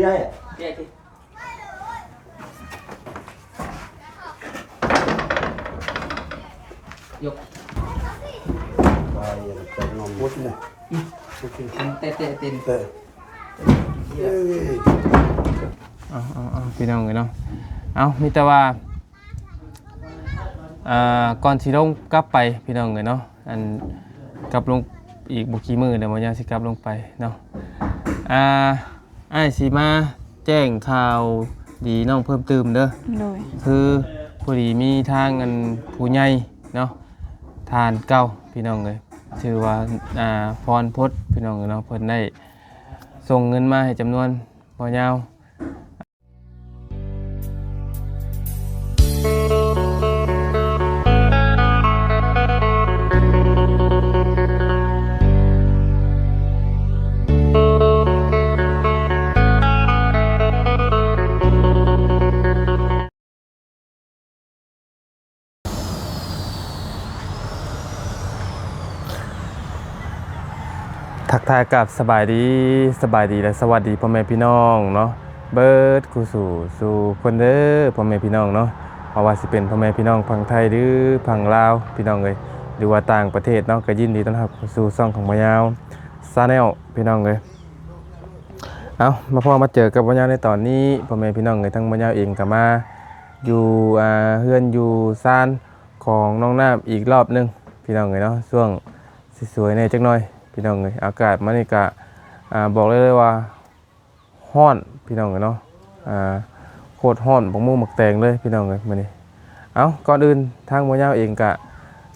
ຍາຍ ຍາຍ ຍົກ ເຕະໆ ຕີນ ເຕະ ເອີ ເອົາໆໆ ພີ່ນ້ອງເອີຍເນາະ ເອົາ ມີແຕ່ວ່າ ອ່າ ກ່ອນຊິລົງກັບໄປພີ່ນ້ອງເອີຍເນາະ ອັນ ກັບລົງອີກບໍ່ກີ່ມື້ເດີ ບໍ່ຍາວຊິກັບລົງໄປເນາະ ອ່າ ອ້າຍຊິມາແຈ້ງຂ່າວດີນ້ອງເພີ່ມຕື່ມເດີ ໂດຍ ຄືພໍດີມີທາງອັນຜູ້ໃຫຍ່ເນາະ ທ່ານເກົ່າພີ່ນ້ອງເອີຍ ຊື່ວ່າ ອ່າ ພອນພົດພີ່ນ້ອງເອີຍເນາະ ເພິ່ນໄດ້ສົ່ງເງິນມາໃຫ້ຈຳນວນບໍ່ຍາວ ທັກທາຍກັບສະບາຍດີ ສະບາຍດີ ແລະ ສະຫວັດດີພໍ່ແມ່ພີ່ນ້ອງເນາະ ເບິດຄູ່ສູ່ສູ່ຄົນເດີພໍ່ແມ່ພີ່ນ້ອງເນາະ ບໍ່ວ່າຊິເປັນພໍ່ແມ່ພີ່ນ້ອງຝັ່ງໄທ ຫຼື ຝັ່ງລາວພີ່ນ້ອງເອີຍ ຫຼືວ່າຕ່າງປະເທດເນາະ ກໍຍິນດີຕ້ອນຮັບເຂົ້າສູ່ຊ່ອງຂອງບ່າວຍາວ Channel ພີ່ນ້ອງເອີຍ ເອົາ ມາພໍ້ມາເຈີກັບບ່າວຍາວໃນຕອນນີ້ ພໍ່ແມ່ພີ່ນ້ອງເອີຍ ທັງບ່າວຍາວເອງກໍມາຢູ່ ອ່າ ເຮືອນຢູ່ຊານຂອງນ້ອງນ້ຳອີກລອບໜຶ່ງ ພີ່ນ້ອງເອີຍເນາະ ຊ່ວງສວຍໆແດ່ຈັກໜ່ອຍ ພີ່ນ້ອງເອີຍ ອາກາດມື້ນີ້ກະ ອ່າ ບອກໄດ້ເລີຍວ່າຮ້ອນ ພີ່ນ້ອງເອີຍເນາະ ອ່າ ໂຄດຮ້ອນ ບັກມ່ວງບັກແຕງເລີຍ ພີ່ນ້ອງເອີຍ ມື້ນີ້ ເອົ້າ ກ່ອນອື່ນທາງບ່າວຍາວເອງກະ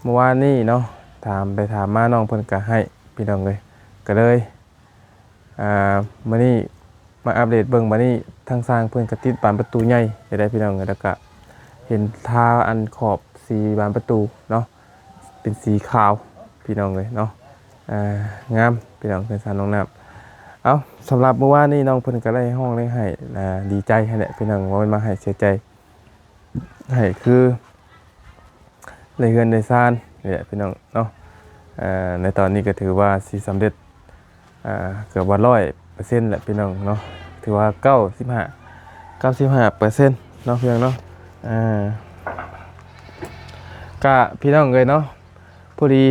ເມື່ອວານນີ້ເນາະ ຖາມໄປຖາມມາ ນ້ອງເພິ່ນກະໃຫ້ ພີ່ນ້ອງເອີຍ ກະເລີຍ ອ່າ ມື້ນີ້ມາອັບເດດເບິ່ງ ບາດນີ້ທາງຊ່າງເພິ່ນກະຕິດບານປະຕູໃຫຍ່ໄດ້ ພີ່ນ້ອງເອີຍ ແລ້ວກະເຫັນທາອັນຂອບສີບານປະຕູເນາະ ເປັນສີຂາວ ພີ່ນ້ອງເອີຍເນາະ ອ່າ ງາມ ພີ່ນ້ອງ ເຮືອນຊານນ້ອງນ້ຳ ເອົ້າ ສຳລັບມື້ວານນີ້ນ້ອງເພິ່ນກະໄດ້ຮ້ອງໄດ້ໄຫ້ ອ່າ ດີໃຈຫັ້ນແຫຼະ ພີ່ນ້ອງ ບໍ່ແມ່ນວ່າໄຫ້ເສຍໃຈ ໃຫ້ຄືໄດ້ເຮືອນໄດ້ຊານນີ້ແຫຼະພີ່ນ້ອງເນາະ ເອີ ໃນຕອນນີ້ກໍຖືວ່າຊິສຳເລັດ ເກືອບວ່າຮ້ອຍເປີເຊັນແຫຼະພີ່ນ້ອງເນາະ ຖືວ່າເກົ້າສິບຫ້າ ເກົ້າສິບຫ້າເປີເຊັນເນາະພີ່ນ້ອງເນາະ ເອີ ກະພີ່ນ້ອງເອີຍເນາະ ພໍດີ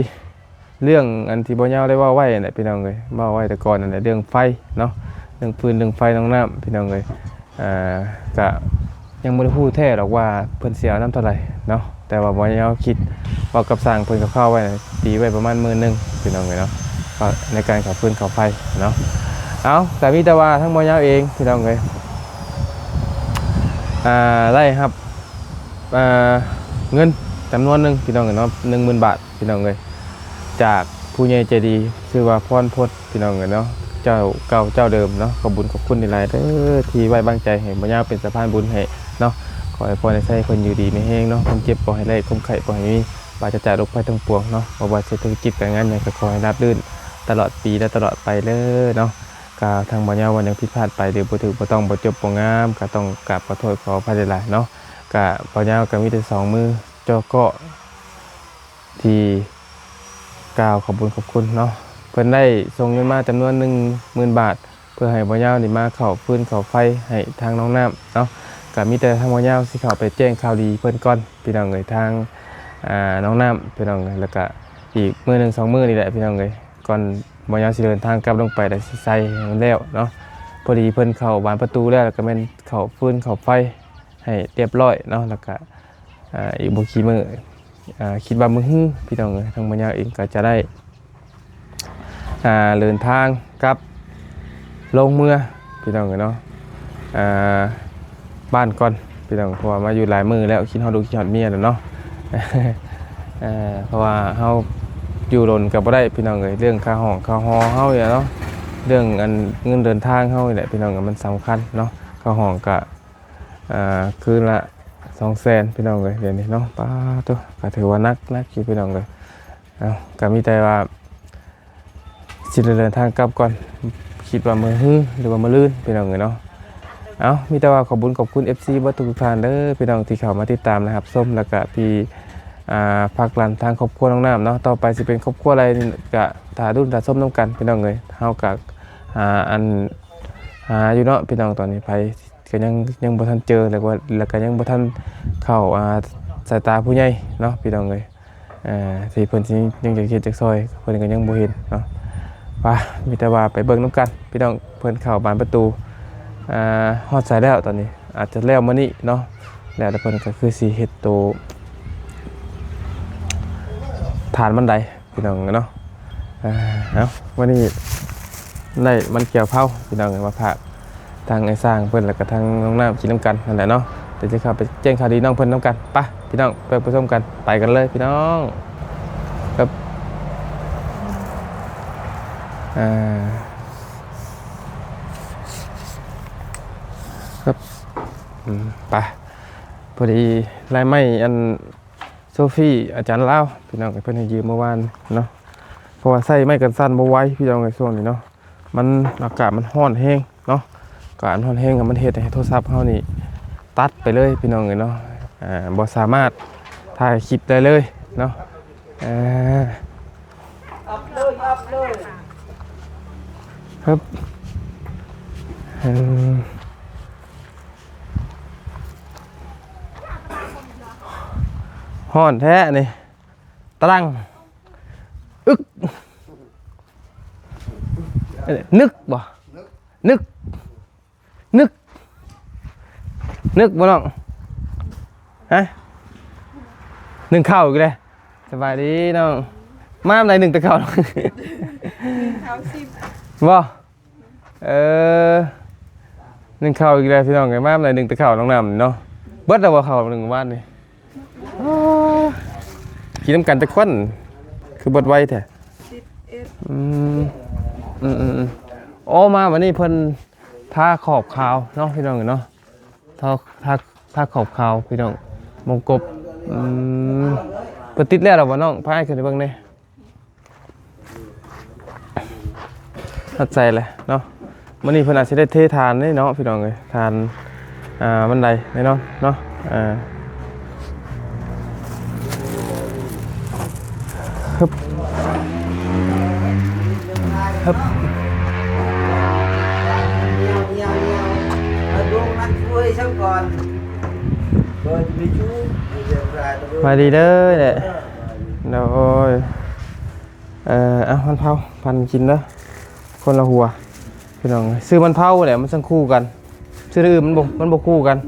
ເລື່ອງອັນທີ່ບ່າວຍາວໄດ້ເວົ້າໄວ້ຫັ້ນແຫຼະພີ່ນ້ອງເອີຍ ເວົ້າໄວ້ແຕ່ກ່ອນຫັ້ນແຫຼະ ເລື່ອງໄຟເນາະ ເລື່ອງຟືນເລື່ອງໄຟນ້ອງນ້ຳພີ່ນ້ອງເອີຍ ອ່າ ກະຍັງບໍ່ໄດ້ຮູ້ແທ້ດອກວ່າເພິ່ນຊິເອົານຳເທົ່າໃດເນາະ ແຕ່ວ່າບ່າວຍາວຄິດເວົ້າກັບຊ່າງເພິ່ນຄ່າວໆໄວ້ ຕີໄວ້ປະມານໝື່ນໜຶ່ງພີ່ນ້ອງເອີຍເນາະ ໃນການເຂົ້າຟືນເຂົ້າໄຟເນາະ ເອົາ ກະມີແຕ່ວ່າທາງບ່າວຍາວເອງພີ່ນ້ອງເອີຍ ອ່າ ໄດ້ຮັບ ອ່າ ເງິນຈຳນວນໜຶ່ງພີ່ນ້ອງເອີຍເນາະ ໜຶ່ງໝື່ນບາດ ພີ່ນ້ອງເອີຍ ຈາກຜູ້ໃຫຍ່ໃຈດີ ຊື່ວ່າພອນພົດ ພີ່ນ້ອງເອີຍເນາະ ເຈົ້າເກົ່າເຈົ້າເດີມເນາະ ຂອບບຸນຂອບຄຸນຫຼາຍໆເດີ ທີ່ໄວ້ວາງໃຈໃຫ້ບ່າວຍາວເປັນສະພານບຸນໃຫ້ເນາະ ຂໍໃຫ້ພອນໃຫ້ໄຊເພິ່ນຢູ່ດີມີແຮງເນາະ ຄວາມເຈັບບໍ່ໃຫ້ໄດ້ ຄວາມໄຂ້ບໍ່ໃຫ້ມີ ປາສະຈາກໂລກໄພທັງປວງເນາະ ບໍ່ວ່າເຮັດທຸລະກິດການງານຫຍັງກໍຂໍໃຫ້ລາບລື່ນຕະຫຼອດປີ ແລະ ຕະຫຼອດໄປເດີເນາະ ກະທາງບ່າວຍາວວ່າຫຍັງຜິດພາດໄປ ຫຼື ບໍ່ຖືກບໍ່ຕ້ອງ ບໍ່ຈົບບໍ່ງາມ ກະຕ້ອງກາບຂໍໂທດຂໍອະໄພຫຼາຍໆເນາະ ກະບ່າວຍາວກະມີແຕ່ສອງມື ເຈາະເກາະທີ່ກ່າວຂອບບຸນຂອບຄຸນເນາະ ເພິ່ນໄດ້ສົ່ງເງິນມາຈຳນວນໜຶ່ງໝື່ນບາດ ເພື່ອໃຫ້ບ່າວຍາວນີ້ມາເຂົ້າຟືນເຂົ້າໄຟໃຫ້ທາງນ້ອງນ້ຳເນາະ ກະມີແຕ່ທາງບ່າວຍາວຊິເຂົ້າໄປແຈ້ງຂ່າວດີເພິ່ນກ່ອນພີ່ນ້ອງເອີຍ ທາງ ອ່າ ນ້ອງນ້ຳພີ່ນ້ອງເອີຍ ແລ້ວກະອີກມື້ໜຶ່ງສອງມື້ນີ້ແຫຼະພີ່ນ້ອງເອີຍ ກ່ອນບ່າວຍາວຊິເດີນທາງກັບລົງໄປ ແລ້ວຊິໃສ່ໃຫ້ມັນແລ້ວເນາະ ພໍດີເພິ່ນເຂົ້າບານປະຕູແລ້ວ ແລ້ວກະແມ່ນເຂົ້າຟືນເຂົ້າໄຟໃຫ້ລຽບຮ້ອຍເນາະ ແລ້ວກະ ອ່າ ອີກບໍ່ກີ່ມື້ ອ່າ ຄິດວ່າມື້ຮືພີ່ນ້ອງເອີຍ ທາງບ່າວຍາວເອງກໍຈະໄດ້ ອ່າ ເດີນທາງກັບລົງເມືອພີ່ນ້ອງເອີຍເນາະ ອ່າ ບ້ານກ່ອນພີ່ນ້ອງ ເພາະວ່າມາຢູ່ຫຼາຍມື້ແລ້ວ ຄິດຮອດລູກຄິດຮອດເມຍແລ້ວເນາະ ເພາະວ່າເຮົາຢູ່ດົນກໍບໍ່ໄດ້ພີ່ນ້ອງເອີຍ ເລື່ອງຄ່າຫ້ອງຄ່າຫໍເຮົານີ້ແຫຼະເນາະ ເລື່ອງອັນເງິນເດີນທາງເຮົານີ້ແຫຼະພີ່ນ້ອງ ມັນສຳຄັນເນາະ ຄ່າຫ້ອງກໍ ອ່າ ຄືນລະສອງແສນພີ່ນ້ອງເອີຍ ດຽວນີ້ເນາະ ປາໂທ້ ກໍຖືວ່າໜັກ ໜັກຢູ່ພີ່ນ້ອງເອີຍ ເອົ້າ ກໍມີແຕ່ວ່າຊິໄດ້ເດີນທາງກັບກ່ອນ ຄິດວ່າມື້ຮື ຫຼືວ່າມື້ລື່ນພີ່ນ້ອງເອີຍເນາະ ເອົ້າ ມີແຕ່ວ່າຂອບບຸນຂອບຄຸນເອັຟຊີເບິດທຸກໆທ່ານເດີພີ່ນ້ອງ ທີ່ເຂົ້າມາຕິດຕາມ ແລະ ຮັບຊົມ ແລ້ວກະທີ່ ອ່າ ຜັກດັນທາງຄອບຄົວນ້ອງນ້ຳເນາະ ຕໍ່ໄປຊິເປັນຄອບຄົວໃດນີ້ກະຖ້າລຸ້ນຖ້າຊົມນຳກັນພີ່ນ້ອງເອີຍ ເຮົາກະ ອ່າ ອັນ ຫາຢູ່ເນາະພີ່ນ້ອງ. ຕອນນີ້ໃຜກໍຍັງ ຍັງບໍ່ທັນເຈີ ແລ້ວກໍ ແລ້ວກໍຍັງບໍ່ທັນເຂົ້າ ອ່າ ສາຍຕາຜູ້ໃຫຍ່ເນາະພີ່ນ້ອງເອີຍ. ອ່າ ທີ່ເພິ່ນຊິຍັງຢາກເຮັດຢາກຊ່ອຍ ເພິ່ນກໍຍັງບໍ່ເຫັນເນາະ. ວ່າ ມີແຕ່ວ່າໄປເບິ່ງນຳກັນພີ່ນ້ອງ. ເພິ່ນເຂົ້າບານປະຕູ ອ່າ ຮອດໃສແລ້ວຕອນນີ້? ອາດຈະແລ້ວມື້ນີ້ເນາະ. ແລ້ວເພິ່ນກໍຄືຊິເຮັດໂຕຖານບັນໄດ ພີ່ນ້ອງເນາະ. ອ່າ ເອົາ ມື້ນີ້ໄດ້ມັນກ່ຽວເຜົາພີ່ນ້ອງ ມາຝາກທາງອ້າຍຊ້າງເພິ່ນ ແລ້ວກໍທາງນ້ອງນ້ຳກິນນຳກັນນັ້ນແຫຼະເນາະ. ດຽວຈະເຂົ້າໄປແຈ້ງຂ່າວດີນ້ອງເພິ່ນນຳກັນ. ໄປພີ່ນ້ອງ ໄປໄປຊົມກັນ ໄປກັນເລີຍພີ່ນ້ອງ. ຄັບ ອ່າ ຄັບ ອືມ ໄປ. ພໍດີລາຍໄມ້ອັນ ໂຊຟີອາຈານລາວພີ່ນ້ອງ ເພິ່ນໃຫ້ຢືມເມື່ອວານເນາະ. ເພາະວ່າໃຊ້ໄມ້ກັນສັ່ນບໍ່ໄຫວພີ່ນ້ອງເອີຍ ຊ່ວງນີ້ເນາະ. ມັນ ອາກາດມັນຮ້ອນແຮງເນາະ. ອາກາດມັນຮ້ອນແຮງ ມັນເຮັດໃຫ້ໂທລະສັບເຮົານີ້ຕັດໄປເລີຍພີ່ນ້ອງເອີຍເນາະ. ອ່າ ບໍ່ສາມາດຖ່າຍຄລິບໄດ້ເລີຍເນາະ. ອ່າ ອັບເລີຍ ອັບເລີຍ ຮຶບ ອືມ. ຮ້ອນແທ້ນີ້ ຕະລັງ ອຶກ ນຶກບໍ່ ນຶກ ນຶກ ນຶກບໍ່ນ້ອງ? ຮະ ໜຶ້ງເຂົ້າອີກແລ້ວ. ສະບາຍດີນ້ອງ. ມາໄດ້ໜຶ້ງແຕ່ເຂົ້າ ໜຶ້ງເຂົ້າສິບ ບໍ່? ເອີ ໜຶ້ງເຂົ້າອີກແລ້ວພີ່ນ້ອງເອີຍ. ມາໄດ້ໜຶ້ງແຕ່ເຂົ້ານ້ອງນ້ຳນີ້ເນາະ. ເບິດແລ້ວບໍ່ເຂົ້າໜຶ້ງວານນີ້? ອໍ ກິນນຳກັນຈັກຄົນ ຄືເບິດໄວແທ້? ສິບເອັດ ອືມ ອືມໆໆ. ໂອ້ ມາວັນນີ້ເພິ່ນທາຂອບຂາວເນາະ ພີ່ນ້ອງເອີຍເນາະ. ທາ ທາ ທາຂອບຂາວພີ່ນ້ອງ ວົງກົບ. ອືມ ເພິ່ນຕິດແລ້ວລະບໍ່ນ້ອງ? ພາອ້າຍຂຶ້ນໄປເບິ່ງແດ່. ຮອດໃສແຫຼະເນາະ. ມື້ນີ້ເພິ່ນອາດຊິໄດ້ເທຖານເດ້ເນາະ ພີ່ນ້ອງເອີຍ. ຖານ ອ່າ ບັນໄດແນ່ນອນເນາະ. ອ່າ ຮຶບ ຮຶບ ສະບາຍດີເດີແຫຼະ. ໂດຍ. ເອີ ເອົາ ມັນເຜົາ ປັນກິນເດີ ຄົນລະຫົວ ພີ່ນ້ອງ. ຊື້ມັນເຜົາແຫຼະ ມັນຈັ່ງຄູ່ກັນ. ຊື້ອື່ນມັນບໍ່ ມັນບໍ່ຄູ່ກັນ.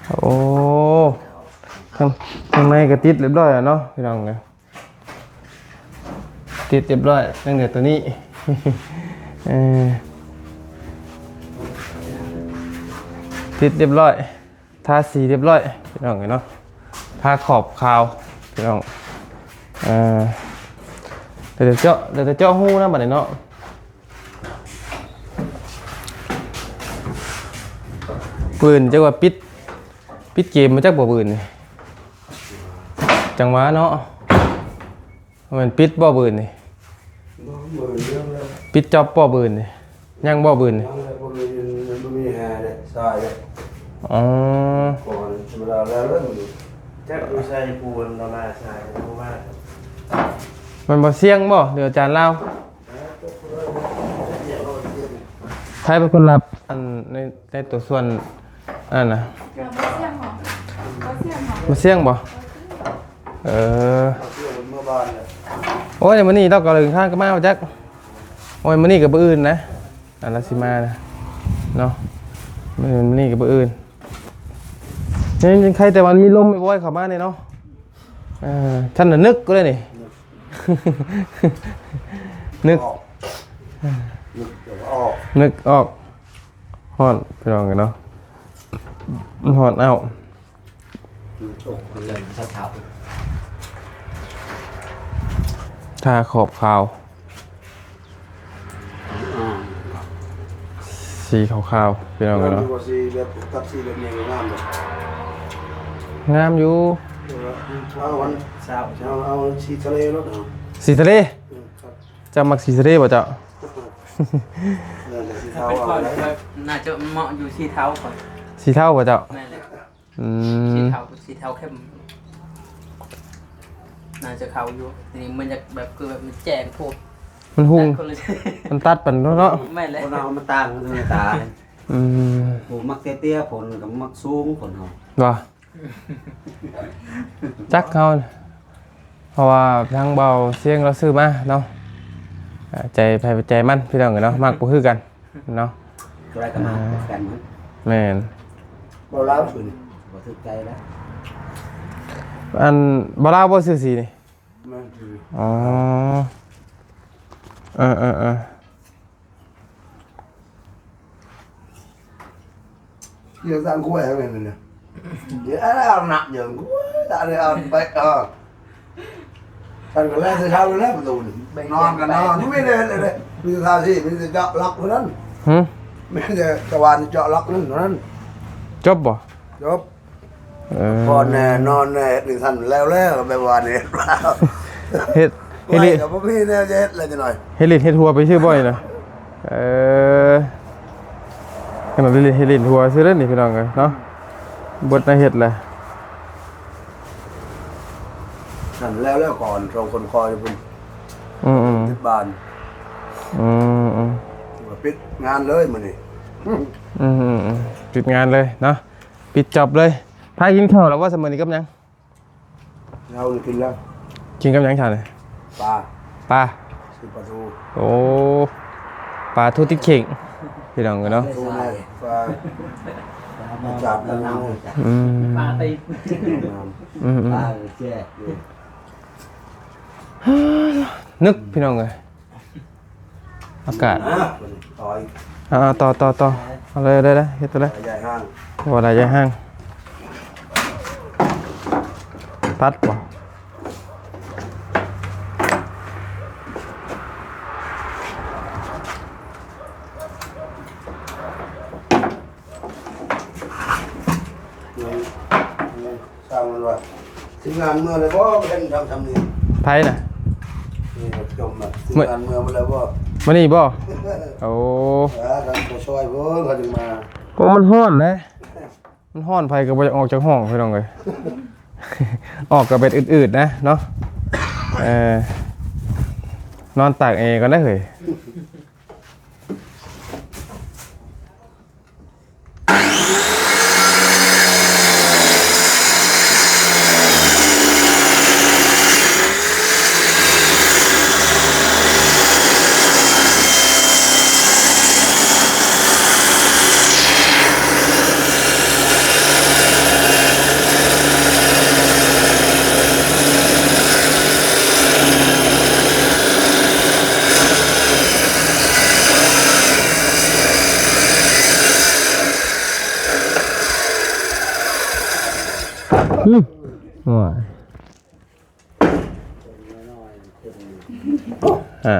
ໂອ້ ຂ້າງ ຂ້າງໃນກໍຕິດຮຽບຮ້ອຍແລ້ວເນາະ ພີ່ນ້ອງເອີຍ. ຕິດຮຽບຮ້ອຍ ຍັງເຫຼືອຕົວນີ້. ເອີ ຕິດຮຽບຮ້ອຍ ທາສີຮຽບຮ້ອຍ ພີ່ນ້ອງເອີຍເນາະ. ທາຂອບຂາວ ພີ່ນ້ອງ. ເອີ ເຫຼືອແຕ່ເຈາະ ເຫຼືອແຕ່ເຈາະຮູນະບັດນີ້ເນາະ. ປືນຈັກວ່າປິດ ປິດເກມມາຈັກບໍ່ປືນນີ້? ຈັ່ງຫວະເນາະ. ແມ່ນປິດບໍ່ບືນນີ້? ບໍ່ ບືນຍັງເລີຍ. ປິດຈອບບໍ່ບືນນີ້? ຍັງບໍ່ບືນນີ້? ຍັງເລີຍ ບໍ່ມີ ບໍ່ມີແຮ່ເດ້ ຊາຍເດ້. ອໍ ກ່ອນທຳມະດາແລ້ວເລີຍມື້ນີ້. ຈັກຢູ່ໃສ ຜູ້ເພິ່ນລາວມາຊາຍ ບໍ່ມາ. ມັນບໍ່ສ່ຽງບໍ່ ຫຼືອາຈານລາວ? ໃຜເປັນຄົນລັບ ອັນ ໃນ ໃນຕົວສ່ວນ ອັນນັ້ນນະ? ບໍ່ສ່ຽງບໍ່? ເອີ ໂອ້ຍ ມື້ນີ້ເຮົາກໍເດີນທາງກັນມາບໍ່ຈັກ. ໂອ້ຍ ມື້ນີ້ກັບມື້ອື່ນນະ ອັນລະຊິມານະເນາະ. ມື້ນີ້ກັບມື້ອື່ນ ຍັງ ຍັງໄຄແຕ່ວ່າມັນມີລົມບ່ອຍໆເຂົ້າມານີ້ເນາະ. ເອີ ທ່ານນະນຶກກໍໄດ້ນີ້ ນຶກ ອອກ ນຶກອອກ ຮ້ອນ ພີ່ນ້ອງເອີຍເນາະ. ຮ້ອນອ້າວ ທາຂອບຂາວ ອ່າ ສີຂາວໆ ພີ່ນ້ອງເອີຍເນາະ. ງາມຢູ່ ເອີ ເອົາອັນ ເອົາ ເອົາສີທະເລໂລດເນາະ. ສີທະເລ ເອີ ເຈົ້າມັກສີທະເລບໍ່ເຈົ້າ? ເອີ ສີເທົາ ເອົາໄດ້ ໜ້າຈະເໝາະຢູ່ສີເທົາຂ້ອຍ. ສີເທົາບໍ່ເຈົ້າ? ແມ່ນແຫຼະ. ອືມ ສີເທົາ ສີເທົາເຂັ້ມ ໜ້າຈະເຂົ້າຢູ່. ນີ້ມັນຢາກແບບ ຄືແບບມັນແຈ້ງໂພດ. ມັນຫຸ່ງ ຕັດຄົນລະ ມັນຕັດປັນເນາະ. ແມ່ນແຫຼະ ຄົນເຮົາມັນຕ່າງກັນຕາ. ອືມ ຜູ້ມັກເຕ້ຍໆ ຄົນກໍມັກສູງ ຄົນເຮົາ ບໍ່? ຈັກເຮົາ ເພາະວ່າທາງເບົາຊຽງລາວຊື້ມາເນາະ. ອ່າ ໃຈໃຜໃຈມັນ ພີ່ນ້ອງເອີຍເນາະ ມັກບໍ່ຄືກັນເນາະ. ຕົວໃດກໍມັກຄືກັນໝົດ. ແມ່ນ ເບົາລາວຊື້ນີ້ ບໍ່ຖືກໃຈແລ້ວ. ອັນເບົາລາວບໍ່ຊື້ສີນີ້? ແມ່ນ. ອໍ ເອີໆໆ. ເລື່ອງສ້າງຄວາຍແມ່ນນະ ດຽວເອົາໜັກເຢີງຄວາຍ ຕາເລີຍເອົາໄປ ເອີ ສັນກໍແລ້ວແຕ່ເຊົ້າແລ້ວປະຕູນີ້ ນອນກໍນອນ ມີແຕ່ເຮັດເລີຍ ມີແຕ່ທາສີ ມີແຕ່ເຈາະລັອກເທົ່ານັ້ນ. ຫື ມີແຕ່ຊາວບ້ານເຈາະລັອກນັ້ນເທົ່ານັ້ນ. ຈົບບໍ່? ຈົບ. ເອີ ຜ່ອນແດ່ ນອນແດ່ ເຮັດຈັ່ງຊັ້ນແລ້ວໆ ແບບວ່ານີ້ ເຮັດ ເຮັດ ໄວ້ກໍບໍ່ມີແນວຈະເຮັດແລ້ວຈັກໜ້ອຍ ເຮັດຫຼິ້ນເຮັດຫົວໄປຊື່ບໍ່ນີ້ນະ. ເອີ ຂະໜາດຫຼິ້ນເຮັດຫຼິ້ນຫົວຊື່ເດ້ນີ້ ພີ່ນ້ອງເອີຍເນາະ ເບິດແນວເຮັດແຫຼະ. ນັ້ນແລ້ວໆ ກ່ອນ ສອງຄົນຄອຍພຸ້ນ. ອືມໆ ຕິດບ້ານ. ອືມໆ ປິດງານເລີຍມື້ນີ້. ອືມໆ ປິດງານເລີຍເນາະ ປິດຈັອບເລີຍ. ພາກິນເຂົ້າແລ້ວບໍ່ ຊຳມື້ນີ້ກັບຫຍັງ? ເຮົາກິນແລ້ວ. ກິນກັບຫຍັງຊະນີ້? ປາ ປາ ຊື້ປາທູ. ໂອ້ ປາທູຕິດເຂ່ງ ພີ່ນ້ອງເອີຍເນາະ. ປາ ປາຈາດ ອືມ ປາຕິດ ອືມໆ ປາແຊບຢູ່. ນຶກ ພີ່ນ້ອງເອີຍ ອາກາດ. ອ່າ ຕໍ່ ຕໍ່ ຕໍ່ ເອົາເລີຍ ເລີຍ ເຮັດເລີຍ. ບໍ່ໄດ້ ຢ່າຫ້າງ ຕັດບໍ່? ຊ່າງມັນວ່າ ທີມງານເມືອແລ້ວບໍ່? ເຫັນທຳຊ່ຳນີ້ ໃຜນະ? ນີ້ຈົມນະ ທີມງານເມືອໝົດແລ້ວບໍ່? ມື້ນີ້ບໍ່? ໂອ້ ເອີ ກະຊ່ອຍເພິ່ນ ເຂົາຈຶ່ງມາ. ໂອ້ ມັນຮ້ອນເດ້ ມັນຮ້ອນ ໃຜກໍບໍ່ຢາກອອກຈາກຫ້ອງ ພີ່ນ້ອງເອີຍ. ອອກກໍເປັນອືດໆ ນະເນາະ. ເອີ ນອນຕາກແອກ່ອນເດີເຮີ້ຍ. ອືມ ໂອ້ຍ ອ່າ.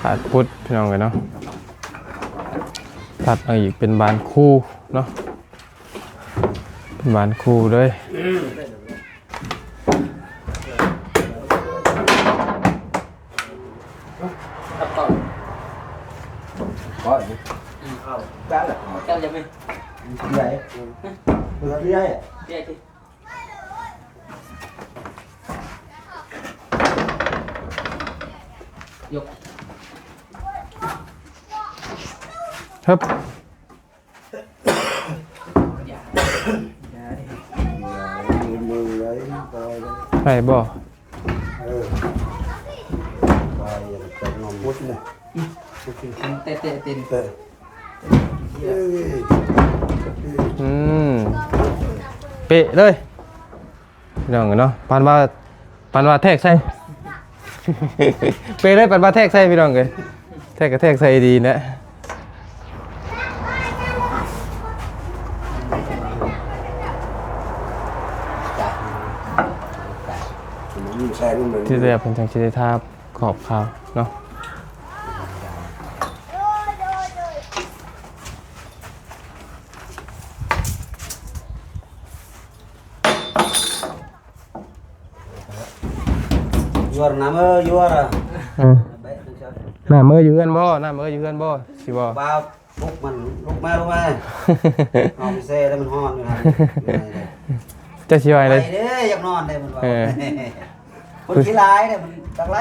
ຕັດພຸດ ພີ່ນ້ອງເອີຍເນາະ ຕັດເອົາອີກເປັນບານຄູ່ເນາະ ເປັນບານຄູ່ເລີຍ. ແກ້ວ ແກ້ວຍັງມີ ໃຫຍ່ ເພື່ອໃຫຍ່ ຍກ ຮຶບ. ໄດ້ບໍ່? ເອີ ໄປຈັກໜ່ອຍ ໝົດເລີຍ ເຕະໆ ຕີນ ເຕະ ເອີ ອືມ ເປະເລີຍ ພີ່ນ້ອງເອີຍເນາະ ປານວ່າ ປານວ່າແທກໃສ່ ເປເລີຍ ປານວ່າແທກໃສ່ ພີ່ນ້ອງເອີຍ ແທກກໍແທກໃສ່ດີແຫຼະ ທີ່ແລ້ວເພິ່ນຈັ່ງຊິໄດ້ທາຂອບຂາວເນາະ. ຢວນນ້ຳເອີ ຢວນ ເອີ ນ້ຳເອີຢູ່ເຮືອນບໍ່? ນ້ຳເອີຢູ່ເຮືອນບໍ່? ຊິບໍ່ ບ່າວ ລຸກມັນ ລຸກມາ ລຸກມາ ເອົາໄປແຊ່ແລ້ວມັນຮ້ອນຢູ່ຫັ້ນ ເຈົ້າຊິວ່າໃດ? ໄປເດ້ ຢາກນອນເດ້ ມັນວ່າ ເອີ ຄົນຂີ້ລາຍເດ້ ມັນຈັກໄລ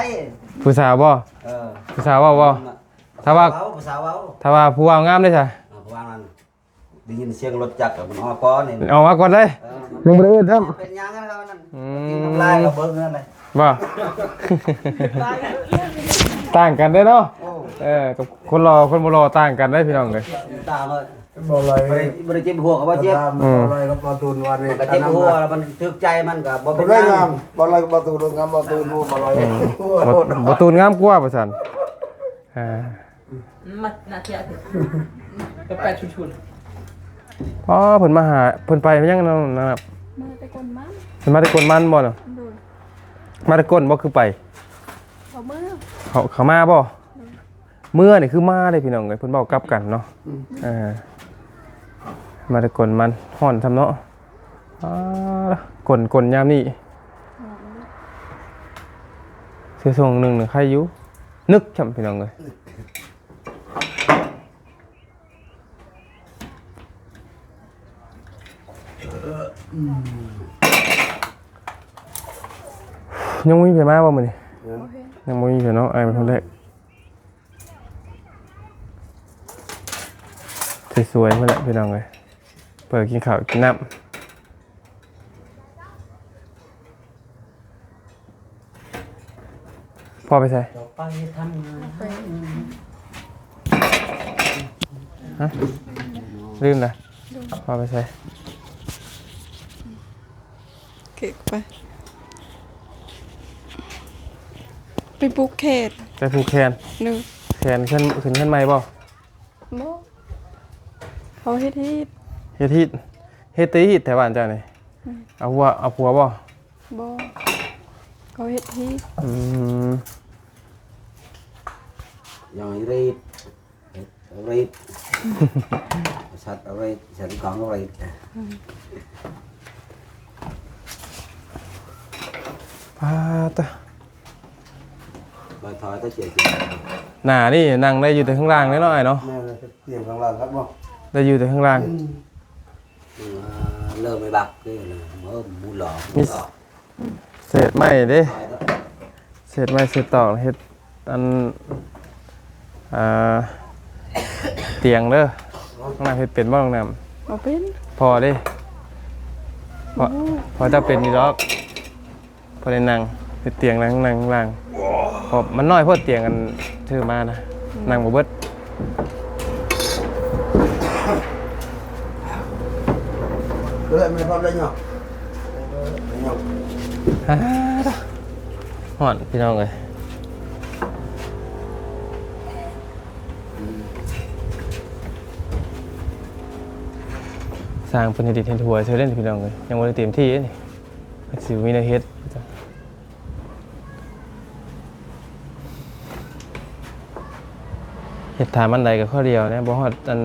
ຜູ້ສາວບໍ່? ເອີ ຜູ້ສາວເວົ້າບໍ່? ຖ້າວ່າ ຜູ້ສາວເວົ້າ ຖ້າວ່າຜູ້ບ່າວງາມເດ້ຊະ? ເອີ ຜູ້ບ່າວນັ້ນ ໄດ້ຍິນສຽງລົດຈັກ ມັນອອກກ່ອນນີ້ ອອກມາກ່ອນເລີຍ ເອີ ຍັງບໍ່ໄດ້ເອີ້ນຊ້ຳ ເປັນຫຍັງຫັ້ນ ອືມ ກິນນ້ຳລາຍກໍເບິ່ງນັ້ນແຫຼະ ບໍ່ ຕ່າງກັນເດ້ເນາະ ໂອ້ ເອີ ກັບຄົນຫຼໍ່ຄົນບໍ່ຫຼໍ່ຕ່າງກັນເດ້ພີ່ນ້ອງເອີຍ ຕ່າງເລີຍ ບໍ່ໄດ້ ບໍ່ໄດ້ເຈັບຫົວກໍບໍ່ເຈັບ ອືມ ບໍ່ໄດ້ກໍບໍ່ທຸນວ່ານີ້ ມັນກໍເຈັບຫົວ ແລ້ວມັນຖືກໃຈມັນກໍບໍ່ເປັນຫຍັງ ບໍ່ໄດ້ງາມ ບໍ່ໄດ້ກໍບໍ່ທຸນ ງາມບໍ່ທຸນ ບໍ່ໄດ້ ອືມ ບໍ່ ບໍ່ທຸນງາມກວ່າວ່າຊັ້ນ ອ່າ ມັນໜ້າເສຍ ໄປໆ ຊຸນໆ ອໍ ເພິ່ນມາຫາ ເພິ່ນໄປຫຍັງນັ້ນນະ ມາແຕ່ກົນມັນ ເພິ່ນມາແຕ່ກົນມັນບໍ່ນະ? ໂດຍ ມາແຕ່ກົນບໍ່ ຄືໄປ ເຂົາເມືອ ເຂົາ ເຂົາມາບໍ່? ໂດຍ ເມືອນີ້ຄືມາເດ້ພີ່ນ້ອງເອີຍ ເພິ່ນເວົ້າກັບກັນເນາະ ອືມ ເອີ ມາແຕ່ກົນມັນ ຮ້ອນຊ້ຳເນາະ ອາ ກົນ ກົນຍາມນີ້ ເສື້ອໂສ້ງໜຶ່ງນີ້ໄຄຢູ່ ນຶກຊ້ຳພີ່ນ້ອງເອີຍ ຍັງບໍ່ມີໃຜມາບໍ່ມື້ນີ້? ຍັງບໍ່ເຫັນ ຍັງບໍ່ມີໃຜເນາະ ອ້າຍເປັນຄົນແລກ ສວຍໆ ພຸ້ນແຫຼະພີ່ນ້ອງເອີຍ ເປີດກິນເຂົ້າກິນນ້ຳ. ພໍ່ໄປໃສ? ໄປທຳງານ ຮະ? ລືມລະ ພໍ່ໄປໃສ? ເກະໄປ ໄປຜູກແຂນ ໄປຜູກແຂນ ໂດຍ ແຂນຂຶ້ນ ຂຶ້ນເຮືອນໃໝ່ບໍ່? ບໍ່ ເຂົາເຮັດຮີດ ເຮັດຮີດ ເຮັດແຕ່ຮີດແຖວບ້ານເຈົ້ານີ້ ອືມ ເອົາຜົວ ເອົາຜົວບໍ່? ບໍ່ ເຂົາເຮັດຮີດ ອືມ ຢ່າງຮີດ ຮີດ ສັດຮີດ ສັດຂອງຮີດ ອືມ ປາດຕະ ໜ້ານີ້ນັ່ງໄດ້ຢູ່ແຕ່ຂ້າງລ່າງເດ້ເນາະ ອ້າຍເນາະ ແມ່ນ ຕຽງຂ້າງລ່າງຄັກບໍ່ ໄດ້ຢູ່ແຕ່ຂ້າງລ່າງ ອືມ ເລີ່ມໄປບັກເດ້ ເລີ່ມໝູຫຼອກ ມີ ເສດໄມ້ເດ້ ເສດໄມ້ເສດຕອກ ເຮັດອັນ ອ່າ ຕຽງເດີ ນ້ອງນ້ຳເຮັດເປັນບໍ່? ນ້ອງນ້ຳ ບໍ່ເປັນ ພໍເດ້ ພໍ ພໍເຈົ້າເປັນຢູ່ດອກ ພໍໄດ້ນັ່ງ ເຮັດຕຽງນັ່ງ ນັ່ງຂ້າງລ່າງ ເພາະມັນນ້ອຍໂພດຕຽງອັນຊື້ມານະ ອືມ ນັ່ງບໍ່ເບິດ ຮ້ອນພີ່ນ້ອງເອີຍ ຊ່າງເພິ່ນເຮັດດິນເຮັດຫົວເທື່ອເດ້ພີ່ນ້ອງເອີຍ ຍັງບໍ່ໄດ້ເຕັມທີ່ເດ້ນີ້ ມັນຊິມີແນວເຮັດ ເຮັດຖ້າມັນໄດ້ກໍຂ້ອຍດຽວແດ່ ບໍ່ຮອດອັນ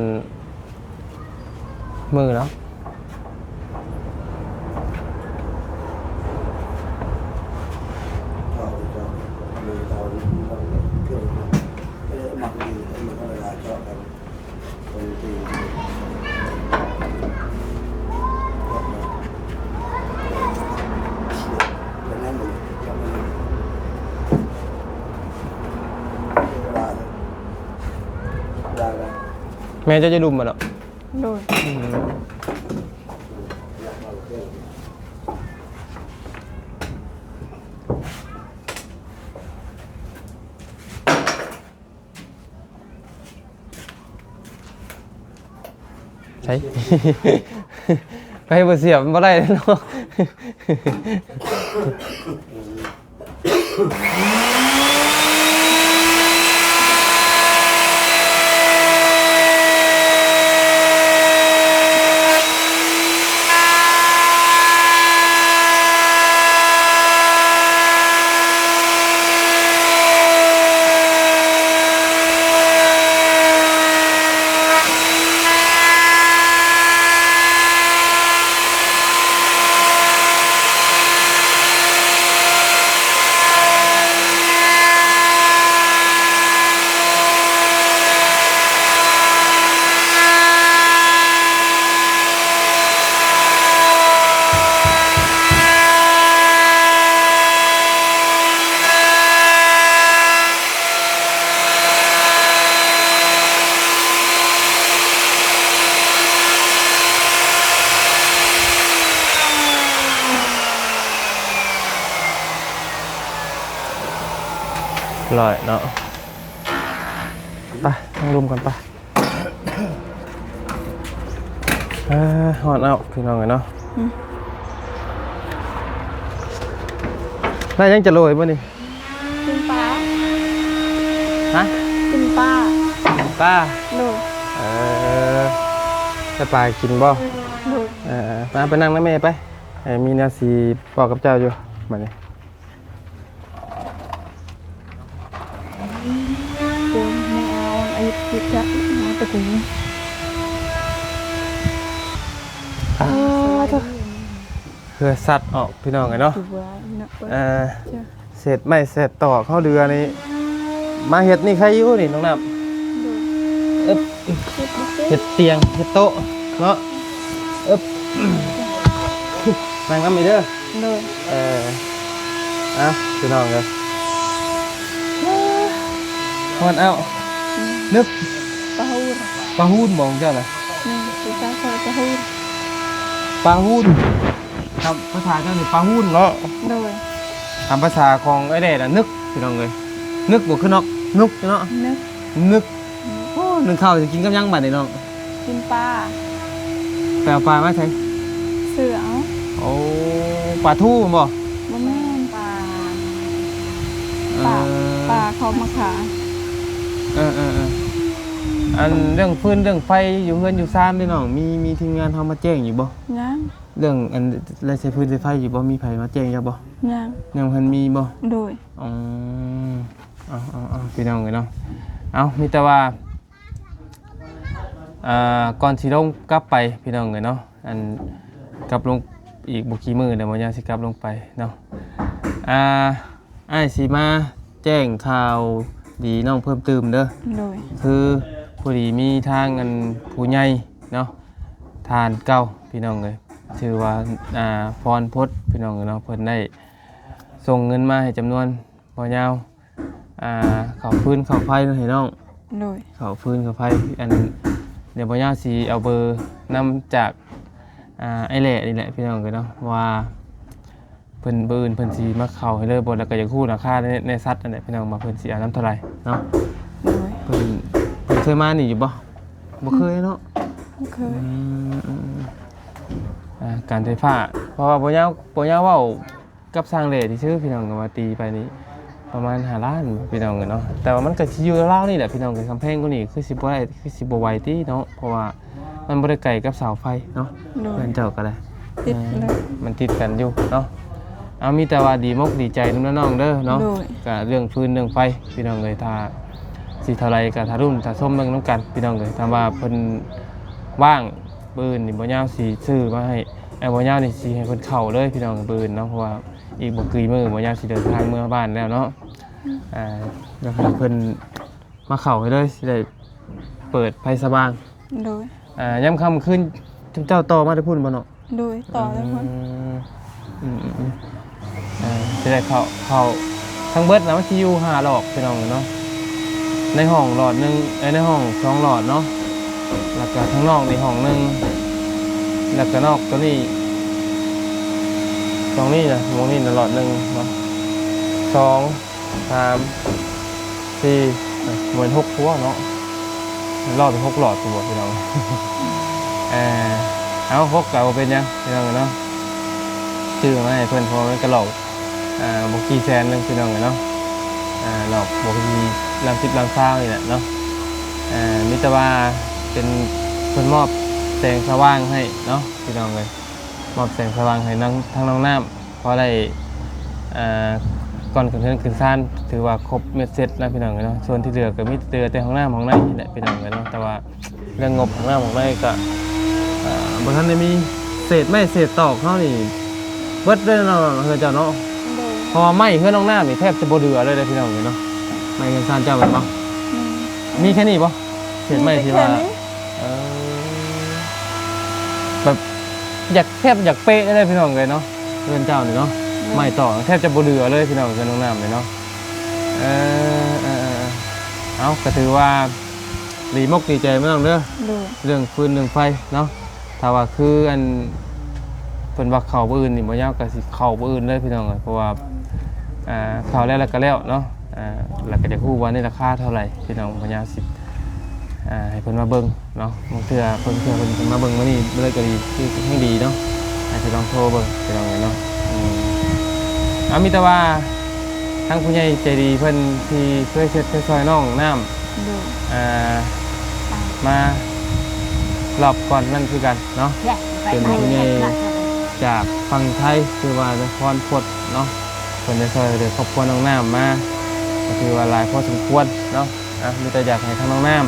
ມື້ແລ້ວ ແມ່ເຈົ້າຢູ່ລຸ່ມບໍ່ເນາະ? ໂດຍ ອືມ ເ ໄປບໍ່ສຽບມັນບໍ່ໄດ້ເນາະ. ຮ້ອຍເນາະ. ໄປ ນັ່ງລົມກ່ອນໄປ. ເອີ ຮ້ອນເອົາ ພີ່ນ້ອງເອີຍເນາະ. ອືມ ໄດ້ຫຍັງຈະໂລຍມື້ນີ້? ກິນປາ. ຮະ? ກິນປາ. ກິນປາ? ໂດຍ. ເອີ ໄດ້ປາກິນບໍ່? ໂດຍ. ເອີ ມາໄປນັ່ງນຳແມ່ໄປ ໃຫ້ມີແນວຊິເວົ້າກັບເຈົ້າຢູ່ບາດນີ້. ໂອ້ຍ ແມ່ອາວ ອາຍຸສິບຈັກ ມາແຕ່ກຸງ. ອ້າ ເຮືອສັດອອກ ພີ່ນ້ອງເອີຍເນາະ. ເອີ ເສດໄມ້ເສດຕອກເຮົາເຫຼືອນີ້ ມາເຮັດນີ້ໃຄຢູ່ນີ້ ນ້ອງນ້ຳ. ໂດຍ. ເອີ ເຮັດຕຽງ ເຮັດໂຕະເນາະ. ເອີ ນັ່ງນຳອີກເດີ. ໂດຍ. ເອີ ເອົາ ພີ່ນ້ອງເອີຍ ຮ້ອນເອົາ. ອືມ ນຶກ ປາຫູນ. ປາຫູນບໍ່ຂອງເຈົ້ານະ? ອືມ ພາສາເຈົ້າປາຫູນ. ປາຫູນ ຕາມພາສາເຈົ້ານີ້ປາຫູນເນາະ. ໂດຍ. ຕາມພາສາຂອງອ້າຍແດດນະ ນຶກ ພີ່ນ້ອງເອີຍ. ນຶກບໍ່ຄືນອກ ນຸກເນາະ. ນຶກ ນຶກ. ໂອ້ ໜຶ້ງເຂົ້າຊິກິນກັບຫຍັງບາດນີ້ນ້ອງ? ກິນປາ. ໄປເອົາປາມາໃສ? ຊື້ເອົາ. ໂອ້ ປາທູແມ່ນບໍ່? ບໍ່ແມ່ນ ປາ ເອີ ປາ ປາເຂົາມາຂາຍ. ເອີໆໆ ອັນເລື່ອງຟືນເລື່ອງໄຟຢູ່ເຮືອນຢູ່ຊານເດ້ນ້ອງ ມີ ມີທີມງານເຮົາມາແຈ້ງຢູ່ບໍ່? ຍັງ. ເລື່ອງອັນໄດ້ໃຊ້ຟືນໃຊ້ໄຟຢູ່ບໍ່? ມີໃຜມາແຈ້ງເຈົ້າບໍ່? ຍັງ. ຍັງບໍ່ທັນມີບໍ່? ໂດຍ. ອໍ ເອົາໆໆ ພີ່ນ້ອງເອີຍເນາະ ເອົາ ມີແຕ່ວ່າ ອ່າ ກ່ອນຊິລົງກັບໄປ ພີ່ນ້ອງເອີຍເນາະ ອັນກັບລົງອີກບໍ່ກີ່ມື້ແລ້ວ ບໍ່ຍາວຊິກັບລົງໄປເນາະ ອ່າ ອ້າຍຊິມາແຈ້ງຂ່າວດີນ້ອງເພີ່ມຕື່ມເດີ. ໂດຍ. ຄືພໍດີມີທາງອັນຜູ້ໃຫຍ່ເນາະ ທ່ານເກົ່າ ພີ່ນ້ອງເອີຍ ຊື່ວ່າ ອ່າ ພອນພົດ ພີ່ນ້ອງເອີຍເນາະ ເພິ່ນໄດ້ສົ່ງເງິນມາໃຫ້ຈຳນວນບໍ່ຍາວ ອ່າ ເຂົ້າຟືນເຂົ້າໄຟໃຫ້ນ້ອງ. ໂດຍ. ເຂົ້າຟືນເຂົ້າໄຟ ອັນ ດຽວບໍ່ຍາວຊິເອົາເບີນຳຈາກ ອ່າ ອ້າຍແຫຼະນີ້ແຫຼະ ພີ່ນ້ອງເອີຍເນາະ ວ່າເພິ່ນ ມື້ອື່ນເພິ່ນຊິມາເຂົ້າໃຫ້ເລີຍບໍ່ ແລ້ວກໍຢາກຮູ້ລາຄາໃນ ໃນສັດນັ້ນແຫຼະ ພີ່ນ້ອງ ວ່າເພິ່ນຊິເອົານຳເທົ່າໃດເນາະ. ໂດຍ. ເພິ່ນ ເພິ່ນເຄີຍມານີ້ຢູ່ບໍ່? ບໍ່ເຄີຍເນາະ. ບໍ່ເຄີຍ. ອືມ ອ່າ ການໄຟຟ້າ ເພາະວ່າບໍ່ຍາວ ບໍ່ຍາວເວົ້າ ກັບຊ່າງແຫຼທີ່ຊື້ ພີ່ນ້ອງ ກໍວ່າຕີໄປນີ້ປະມານຫ້າລ້ານ ພີ່ນ້ອງເອີຍເນາະ ແຕ່ວ່າມັນກໍຊິຢູ່ລາວໆນີ້ແຫຼະ ພີ່ນ້ອງເອີຍ ກຳແພງກວ່ານີ້ຄືຊິບໍ່ໄດ້ ຄືຊິບໍ່ໄຫວຕິເນາະ ເພາະວ່າມັນບໍ່ໄດ້ໄກກັບເສົາໄຟເນາະ. ໂດຍ. ເຮືອນເຈົ້າກໍໄດ້ ຕິດເລີຍ ມັນຕິດກັນຢູ່ເນາະ. ເອົາ ມີແຕ່ວ່າດີມົກດີໃຈນຳນ້ອງເດີເນາະ. ໂດຍ. ກະເລື່ອງຟືນເລື່ອງໄຟ ພີ່ນ້ອງເອີຍ ຖ້າຊິເທົ່າໃດກໍຖ້າລຸ້ນຖ້າຊົມເບິ່ງນຳກັນ ພີ່ນ້ອງເອີຍ ຖ້າວ່າເພິ່ນວ່າງ ມື້ອື່ນນີ້ບໍ່ຍາວຊິຊື້ມາໃຫ້ ເອີ ບໍ່ຍາວນີ້ຊິໃຫ້ເພິ່ນເຂົ້າເລີຍ ພີ່ນ້ອງ ມື້ອື່ນເນາະ ເພາະວ່າອີກບໍ່ກີ່ມື້ບໍ່ຍາວຊິເດີນທາງເມືອບ້ານແລ້ວເນາະ. ອືມ ອ່າ ຢາກໃຫ້ເພິ່ນມາເຂົ້າໃຫ້ເລີຍ ຊິໄດ້ເປີດໄຟສະຫວ່າງ. ໂດຍ. ອ່າ ຍາມຄ່ຳຄືນ ເຈົ້າຕໍ່ມາແຕ່ພຸ້ນບໍ່ເນາະ? ໂດຍ ຕໍ່ແຕ່ພຸ້ນ. ອືມ ອືມໆໆ ເອີ ຊິໄດ້ເຂົ້າ ເຂົ້າທັງເບິດນະ ມັນຊິຢູ່ຫ້າຫຼອກ ພີ່ນ້ອງເນາະ ໃນຫ້ອງຫຼອດໜຶ່ງ ເອີ ໃນຫ້ອງສອງຫຼອດເນາະ ແລ້ວກະທາງນອກນີ້ຫ້ອງໜຶ່ງ ແລ້ວກະນອກໂຕນີ້ ຕອງນີ້ນະ ໝ່ອງນີ້ນະຫຼອດໜຶ່ງເນາະ ສອງ ສາມ ສີ່ ເອີ ແມ່ນຫົກຕົວເນາະ ລອດເປັນຫົກຫຼອດຕົວ ພີ່ນ້ອງ. ເອົາ ຫົກກໍບໍ່ເປັນຫຍັງພີ່ນ້ອງເອີຍເນາະ ຊື້ມາໃຫ້ເພິ່ນ ເພາະວ່າມັນກໍຫຼອກ ອ່າ ບໍ່ກີ່ແສນໜຶ່ງພີ່ນ້ອງເອີຍເນາະ ອ່າ ຫຼອກບໍ່ກີ່ຫຼັກສິບຫຼັກຊາວນີ້ແຫຼະເນາະ ອ່າ ມີແຕ່ວ່າເປັນ ເພິ່ນມອບແສງສະຫວ່າງໃຫ້ເນາະພີ່ນ້ອງເອີຍ ມອບແສງສະຫວ່າງໃຫ້ນາງ ທາງນ້ອງນ້ຳ ພໍໄດ້ ອ່າ ກ່ອນຂຶ້ນເຮືອນຂຶ້ນຊານ ຖືວ່າຄົບເມັດເສັດນະພີ່ນ້ອງເອີຍເນາະ ສ່ວນທີ່ເຫຼືອກໍມີແຕ່ ແຕ່ຫ້ອງນ້ຳຫ້ອງໃນນີ້ແຫຼະພີ່ນ້ອງເອີຍເນາະ ແຕ່ວ່າ ເລື່ອງງົບຂອງນ້ຳຂອງໃນກໍ ເອີ ບໍ່ທັນໄດ້ມີ ເສດໄມ້ເສດຕອກເຮົານີ້ເບິດເລີຍເນາະ ເຮືອນເຈົ້າເນາະ ໂດຍ ເພາະວ່າໄມ້ເຮືອນນ້ອງນ້ຳນີ້ແທບຈະບໍ່ເຫຼືອເລີຍເດ້ພີ່ນ້ອງເອີຍເນາະ ໄມ້ເຮືອນຊານເຈົ້າແມ່ນບໍ່? ແມ່ນ ມີແຄ່ນີ້ບໍ່? ເສດໄມ້ທີ່ວ່າ ມີແຕ່ແຄ່ນີ້ ເອີ ແບບຢາກ ແທບຢາກເປະເລີຍພີ່ນ້ອງເອີຍເນາະ ເຮືອນເຈົ້ານີ້ເນາະ ໂດຍ ໄມ້ຕອກແທບຈະບໍ່ເຫຼືອເລີຍພີ່ນ້ອງ ເຮືອນນ້ອງນ້ຳນີ້ເນາະ ເອີ ເອີ ເອີ ເອີ ເອົ້າ ກໍຖືວ່າ ດີມົກດີໃຈເນາະນ້ອງເດີ ໂດຍ ເລື່ອງຟືນເລື່ອງໄຟເນາະ ຖ້າວ່າຄືອັນ ເພິ່ນວ່າເຂົ້າມື້ອື່ນນີ້ ບໍ່ຍາວກໍຊິເຂົ້າມື້ອື່ນເລີຍພີ່ນ້ອງເອີຍ ເພາະວ່າ ອ່າ ເຂົ້າແລ້ວ ແລ້ວກໍແລ້ວເນາະ ອ່າ ແລ້ວກໍຢາກຮູ້ວ່າໃນລາຄາເທົ່າໃດພີ່ນ້ອງ ບໍ່ຍາວຊິ ອ່າ ໃຫ້ເພິ່ນມາເບິ່ງເນາະ ບາງເທື່ອ ບາງເທື່ອເພິ່ນ ເພິ່ນມາເບິ່ງມື້ນີ້ເລີຍກໍດີ ຄືແຮ່ງດີເນາະ ອາດຈະລອງໂທເບິ່ງພີ່ນ້ອງເອີຍເນາະ ອືມ ເອົາ ມີແຕ່ວ່າ ທາງຜູ້ໃຫຍ່ໃຈດີເພິ່ນທີ່ເຄີຍເຊັດເຄີຍຊ່ອຍນ້ອງນ້ຳ ໂດຍ ອ່າ ມາລອບກ່ອນນັ້ນຄືກັນເນາະ ເປັນຜູ້ໃຫຍ່ຈາກຝັ່ງໄທ ຊື່ວ່ານາຍພອນພົດເນາະ ເພິ່ນໄດ້ຊ່ອຍເຫຼືອຄອບຄົວນ້ອງນ້ຳມາ ກໍຖືວ່າຫຼາຍພໍສົມຄວນເນາະ ອ່ະ ມີແຕ່ຢາກໃຫ້ທາງນ້ອງນ້ຳ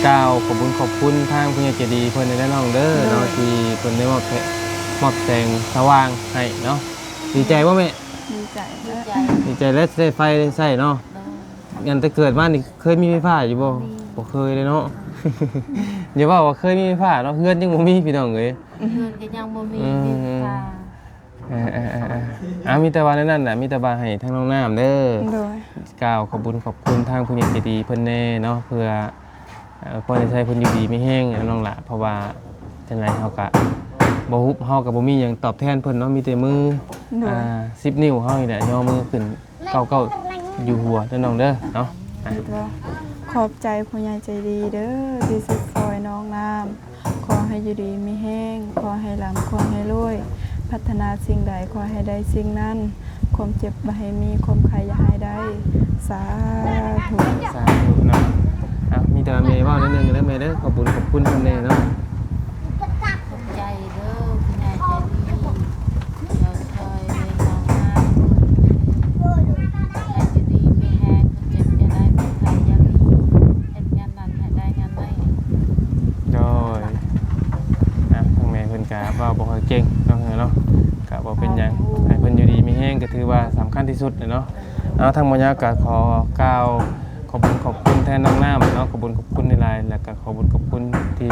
ກ່າວຂອບບຸນຂອບຄຸນທາງຜູ້ໃຫຍ່ໃຈດີເພິ່ນແດ່ເດີນ້ອງເດີເນາະ ໂດຍ ທີ່ເພິ່ນໄດ້ມອບແສ ມອບແສງສະຫວ່າງໃຫ້ເນາະ ດີໃຈບໍ່ແມ່? ດີໃຈ ດີໃຈ ດີໃຈແລ້ວຊິໄດ້ໄຟໄດ້ໃຊ້ເນາະ ໂດຍ ອັນແຕ່ເກີດມານີ້ເຄີຍມີໄຟຟ້າຢູ່ບໍ່? ບໍ່ມີ ບໍ່ເຄີຍເລີຍເນາະ ຢ່າເວົ້າວ່າເຄີຍມີໄຟຟ້າເນາະ ເຮືອນຍັງບໍ່ມີພີ່ນ້ອງເອີຍ ເຮືອນກໍຍັງບໍ່ມີ ອືມ ມີໄຟຟ້າ ເອີໆໆໆ ອ່າ ມີແຕ່ວ່າແນວນັ້ນແຫຼະ ມີແຕ່ວ່າໃຫ້ທາງນ້ອງນ້ຳເດີ ໂດຍ ກ່າວຂອບບຸນຂອບຄຸນທາງຜູ້ໃຫຍ່ໃຈດີເພິ່ນແດ່ເນາະ ເພື່ອ ເອີ ຂໍໃຫ້ໄຊເພິ່ນຢູ່ດີມີແຮງເນາະນ້ອງຫຼ້າ ເພາະວ່າຈັ່ງໃດເຮົາກະບໍ່ຮູ້ ເຮົາກະບໍ່ມີຫຍັງຕອບແທນເພິ່ນເນາະ ມີແຕ່ມື ໂດຍ ອ່າ ສິບນິ້ວເຮົານີ້ແຫຼະ ຍໍມືຂຶ້ນເກົ້າເກົ້າຢູ່ຫົວເດີນ້ອງເດີເນາະ ອ່າ ຂອບໃຈຜູ້ໃຫຍ່ໃຈດີເດີ ທີ່ເຊັດຊ່ອຍນ້ອງນ້ຳ ຂໍໃຫ້ຢູ່ດີມີແຮງ ຂໍໃຫ້ລ່ຳ ຂໍໃຫ້ລວຍ ປາດຖະໜາສິ່ງໃດຂໍໃຫ້ໄດ້ສິ່ງນັ້ນ ຄວາມເຈັບບໍ່ໃຫ້ມີ ຄວາມໄຂ້ຢ່າໃຫ້ໄດ້ ສາທຸ ສາທຸເນາະ ເອົາ ມີແຕ່ວ່າແມ່ເວົ້າໜ້ອຍໜຶ່ງເດີແມ່ເດີ ຂອບບຸນຂອບຄຸນເພິ່ນແດ່ເນາະ ຂອບໃຈເດີ ຜູ້ໃຫຍ່ໃຈດີ ທີ່ຊ່ອຍເຫຼືອນ້ອງນ້ຳ ໃຫ້ຢູ່ດີມີແຮງ ຄວາມເຈັບຢ່າໄດ້ ຄວາມໄຂ້ຢ່າມີ ເຮັດງານ ນັ້ນໃຫ້ໄດ້ງານໃໝ່ ໂດຍ ອ່ະ ທາງແມ່ເພິ່ນກະເວົ້າບໍ່ຄ່ອຍເກັ່ງເນາະ ເນາະ ກະບໍ່ເປັນຫຍັງ ໃຫ້ເພິ່ນຢູ່ດີມີແຮງ ກະຖືວ່າສຳຄັນທີ່ສຸດແຫຼະເນາະ ເອົາ ທາງໝໍຍາວກະຂໍກ່າວຂອບບຸນຂອບຄຸນແທນນ້ອງນ້ຳເນາະ ຂອບບຸນຂອບຄຸນຫຼາຍໆ ແລ້ວກະຂອບບຸນຂອບຄຸນທີ່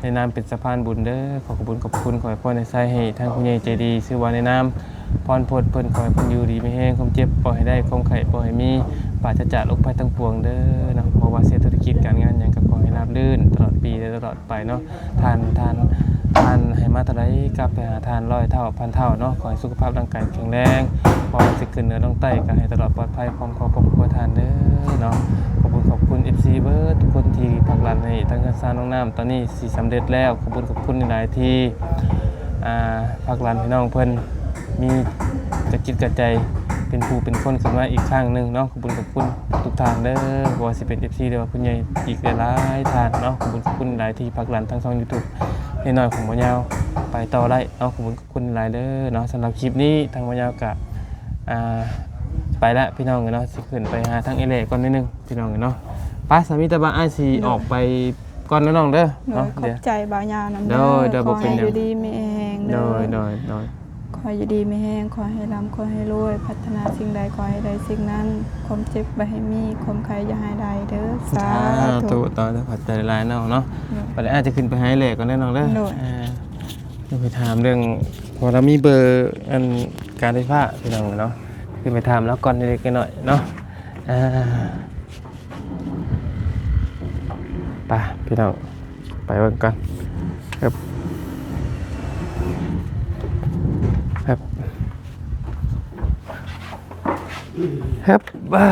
ໃນນາມເປັນສະພານບຸນເດີ ຂໍຂອບບຸນຂອບຄຸນ ຂໍໃຫ້ພອນໃຫ້ໄຊໃຫ້ທາງຜູ້ໃຫຍ່ໃຈດີ ຊື່ວ່າໃນນາມ ພອນພົດເພິ່ນ ຂໍໃຫ້ເພິ່ນຢູ່ດີມີແຮງ ຄວາມເຈັບບໍ່ໃຫ້ໄດ້ ຄວາມໄຂ້ບໍ່ໃຫ້ມີ ປາສະຈາກໂລກໄພທັງປວງເດີເນາະ ບໍ່ວ່າເຮັດທຸລະກິດການງານຫຍັງກໍຂໍໃຫ້ລາບລື່ນຕະຫຼອດປີ ແລະ ຕະຫຼອດໄປເນາະ ທ່ານ ທ່ານ ທ່ານໃຫ້ມາເທົ່າໃດກັບໄປຫາທ່ານຮ້ອຍເທົ່າພັນເທົ່າເນາະ ຂໍໃຫ້ສຸຂະພາບຮ່າງກາຍແຂງແຮງ ບໍ່ວ່າຊິຂຶ້ນເໜືອລົງໃຕ້ກໍໃຫ້ຕະຫຼອດປອດໄພ ພ້ອມຄອບຄົວທ່ານເດີເນາະ ຂອບຄຸນຂອບຄຸນ ເອັຟຊີ ເບິດທຸກຄົນທີ່ຜັກດັນໃຫ້ທາງເຮືອນຊານນ້ອງນ້ຳ ຕອນນີ້ຊິສຳເລັດແລ້ວ ຂອບຄຸນຂອບຄຸນຫຼາຍໆທີ່ ອ່າ ຜັກດັນໃຫ້ນ້ອງເພິ່ນ ມີກະຈິດກະໃຈເປັນຜູ້ເປັນຄົນຂຶ້ນມາອີກຄັ້ງໜຶ່ງເນາະ ຂອບຄຸນຂອບຄຸນທຸກໆທ່ານເດີ ບໍ່ວ່າຊິເປັນ ເອັຟຊີ ຫຼືວ່າຜູ້ໃຫຍ່ອີກຫຼາຍໆທ່ານເນາະ ຂອບຄຸນຂອບຄຸນຫຼາຍທີ່ຜັກດັນທາງຊ່ອງຢູທູບນ້ອຍໆຂອງໝໍຍາວໄປຕໍ່ໄດ້ເນາະ ຂອບຄຸນຂອບຄຸນຫຼາຍເດີເນາະ ສຳລັບຄລິບນີ້ທາງໝໍຍາວກະ ອ່າ ໄປລະພີ່ນ້ອງເອີຍເນາະ ຊິຂຶ້ນໄປຫາທາງເອເລກ່ອນໜ້ອຍໜຶ່ງພີ່ນ້ອງເອີຍເນາະ ໄປ ສາມີ ແຕ່ວ່າອ້າຍຊິອອກໄປ ກ່ອນເດີນ້ອງເດີ ໂດຍ ເນາະ ຂອບໃຈບ່າວຍາວນຳເດີ ໂດຍ ໂດຍ ບໍ່ເປັນຫຍັງ ຂໍໃຫ້ຢູ່ດີມີແຮງເດີ ໂດຍ ໂດຍ ໂດຍ ຂໍໃຫ້ຢູ່ດີມີແຮງ ຂໍໃຫ້ລ່ຳ ຂໍໃຫ້ລວຍ ປາດຖະໜາສິ່ງໃດຂໍໃຫ້ໄດ້ສິ່ງນັ້ນ ຄວາມເຈັບບໍ່ໃຫ້ມີ ຄວາມໄຂ້ຢ່າໃຫ້ໄດ້ເດີ ສາທຸ ສາທຸ ຕໍ່ເດີ ຂອບໃຈຫຼາຍໆນ້ອງເນາະ ໂດຍ ບັດນີ້ອ້າຍຈະຂຶ້ນໄປຫາແຫຼະກ່ອນເດີນ້ອງເດີ ໂດຍ ອ່າ ຈະໄປຖາມເລື່ອງ ເພາະລາວມີເບີ ອັນ ການໄຟຟ້າພີ່ນ້ອງເນາະ ຂຶ້ນໄປຖາມລາວກ່ອນເລັກໆນ້ອຍໆເນາະ ອ່າ ໄປພີ່ນ້ອງ ໄປເບິ່ງກ່ອນ ເອີບ ເອີບ ເອີບ ອ່າ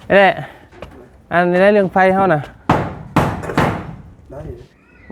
ເອີ ອັນນີ້ໄດ້ເລື່ອງໄຟເຮົານະ ໄດ້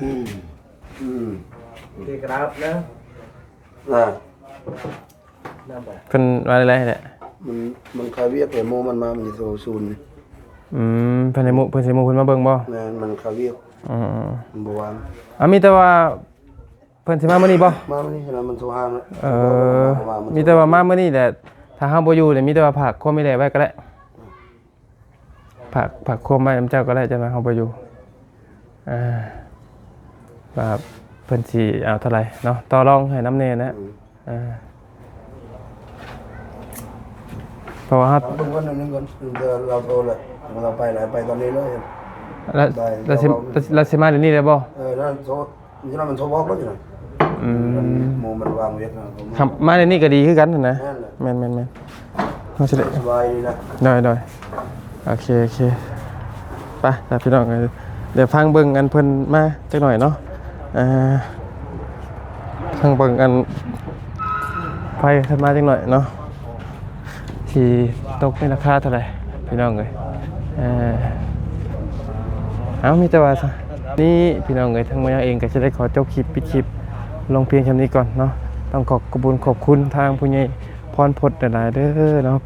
ອືມ ອືມ ທີ່ກະລາບນະ ນະ ນຳໄປ ເພິ່ນວ່າໄດ້ແຫຼະ ມັນ ມັນຄາວຽກ ແຕ່ໂມມັນມາ ມັນຊິໂທສູນ. ອືມ ເພິ່ນໃຫ້ໝູ່ ເພິ່ນຊິໝູ່ເພິ່ນມາເບິ່ງບໍ່? ແມ່ນ ມັນຄາວຽກ. ອືມ ມັນບໍ່ວ່າງ. ອ່າ ມີແຕ່ວ່າ ເພິ່ນຊິມາມື້ນີ້ບໍ່? ມາມື້ນີ້ ມັນໂທຫາ. ເອີ ມີແຕ່ວ່າມາມື້ນີ້ແຫຼະ. ຖ້າເຮົາບໍ່ຢູ່ນີ້ ມີແຕ່ວ່າຝາກຄວາມມີແຫຼະໄວ້ກໍໄດ້. ຝາກ ຝາກຄວາມໄວ້ນຳເຈົ້າກໍໄດ້ ຈັກໜ່ອຍເຮົາບໍ່ຢູ່ ອ່າ ວ່າເພິ່ນຊິເອົາເທົ່າໃດເນາະ ຕໍ່ລອງໃຫ້ນຳແດ່ນະ. ອືມ ອ່າ ເພາະວ່າເຮົາ ເບິ່ງກ່ອນໜ້ອຍໜຶ່ງກ່ອນ ລາວໂທແລ້ວ ລາວໄປແລ້ວ ໄປຕອນນີ້ເລີຍ. ລາວ ລາວຊິ ລາວຊິມາດຽວນີ້ໄດ້ບໍ່? ເອີ ລາວໂທ ຢູ່ນັ້ນມັນໂທບອກແລ້ວຢູ່ນັ້ນ. ອືມ ໂມມັນວາງວຽກນະ. ຄັບ ມາໃນນີ້ກໍດີຄືກັນຫັ້ນນະ. ແມ່ນແຫຼະ ແມ່ນໆໆ ເຮົາຊິໄດ້ສະບາຍດີນະ. ໂດຍໆ ໂອເຄ ໂອເຄ ໄປລະພີ່ນ້ອງເອີຍ ດຽວຟັງເບິ່ງອັນເພິ່ນມາຈັກໜ້ອຍເນາະ. ອ່າ ຟັງເບິ່ງອັນໄຟເພິ່ນມາຈັກໜ້ອຍເນາະ. ຊິຕົກໃນລາຄາເທົ່າໃດພີ່ນ້ອງເອີຍ? ເອີ ເອົາ ມີແຕ່ວ່ານີ້ພີ່ນ້ອງເອີຍ ທາງມາຍາເອງກໍຈະໄດ້ຂໍຈົບຄລິບ ປິດຄລິບລົງພຽງຊ່ຳນີ້ກ່ອນເນາະ. ຕ້ອງຂອບຂອບຄຸນ ຂອບຄຸນທາງຜູ້ໃຫຍ່ພອນພົດຫຼາຍໆເດີເນາະ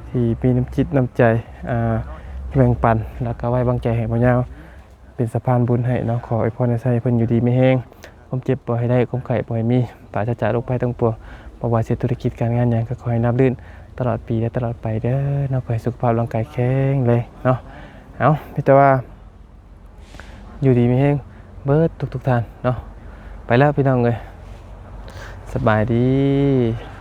ທີ່ມີນ້ຳຈິດນ້ຳໃຈ ອ່າ ແບ່ງປັນ ແລ້ວກໍໄວ້ວາງໃຈໃຫ້ບ່າວຍາວ ເປັນສະພານບຸນໃຫ້ເນາະ. ຂໍອວຍພອນໃຫ້ເພິ່ນຢູ່ດີມີແຮງ ຄວາມເຈັບບໍ່ໃຫ້ໄດ້ ຄວາມໄຂ້ບໍ່ໃຫ້ມີ ປາສະຈາກໂລກໄພທັງປວງ. ບໍ່ວ່າຊິເຮັດທຸລະກິດການງານຫຍັງ ກໍຂໍໃຫ້ລາບລື່ນຕະຫຼອດປີ ແລະ ຕະຫຼອດໄປເດີເນາະ. ຂໍໃຫ້ສຸຂະພາບຮ່າງກາຍແຂງແຮງເນາະ. ເອົາ ມີແຕ່ວ່າຢູ່ດີມີແຮງເບິດທຸກໆທ່ານເນາະ. ໄປແລ້ວພີ່ນ້ອງເອີຍ ສະບາຍດີ.